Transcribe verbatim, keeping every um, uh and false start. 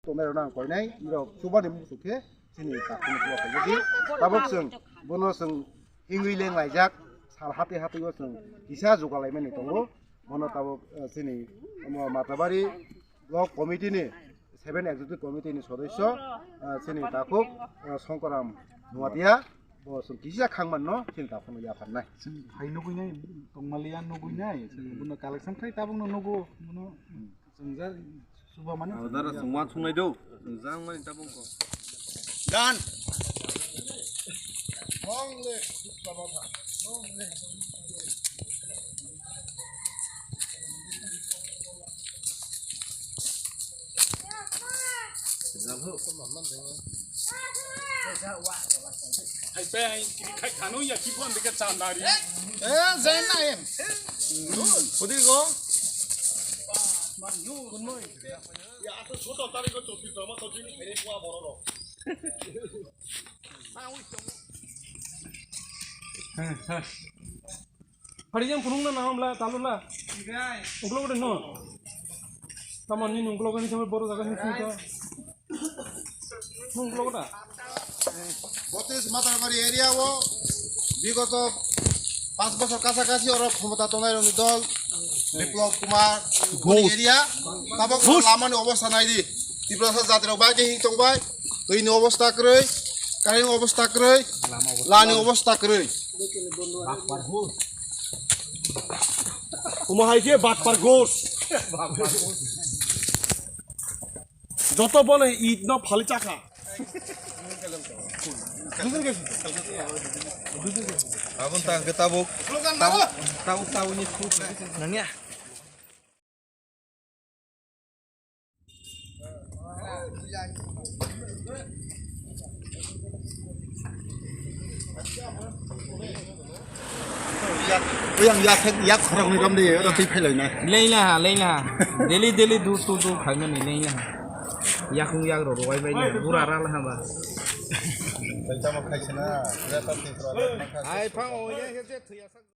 Tongnai rok ang koinai, irok chubani muchuk khe chini takhukno chuba khaijak di. Tabuk chwng bono chwng hingwi leng laijak, sal hati hati o chwng kisa jugal laimani tongo. Bono tabuk, eh, chini omo Matabari Block Committee ni, seven Executive Committee ni sodosyo, eh, chini takhuk, eh, Songkoram Nuatia, bo chwng kisa khangmanno chini takhukno yapharnai. Chwng hai nugwi nai, tongmaliya nugwi nai, chwng bono collection khai tabukno nugo, bono. Chwngjak, chuba mani. Abo dara chwng uansuknai do. Chwngjak mani tabuk ko. Dan. Hai pe, hai kiri khai khano ya ki phone dikhe chandari. Eh, zain na em. Kudi go? Ya, ato soto tarikh ko choti drama to jini khaini pua borok rok. Pharijang phunukna naham la, talu la. Uklok de no. Tamon ni uklok ni sampai boro jaga ni phunukta. Nung uklok da. Botis Matabari area o bigoto pas bochor kasa kasi oro khomota tongnai rokni dol Biplab Kumar Ghosh. Area tabok lamani obostha nai di. Tiprasa jati rok bai khe hing tong bai. Twi ni obostha kwrwi, current ni obostha kwrwi, lani obostha kwrwi. Omo hai khe Batpar Ghosh. Joto bole it no phali chakha. Abon ta ke tabuk. Tabuk, tabuk, tabuk ni. Nangya. Yang yak, yak khorok ni rom de, oro twi phailai na. Leila ha, leila ha. Daily, daily, du, tu, du, khaimani leila ha. Yakung yak ro, roi bai na. Bura ra la ha ba. Tama khaisana, reta twi pro. Ai, phang o, ya, ya, ya, ya.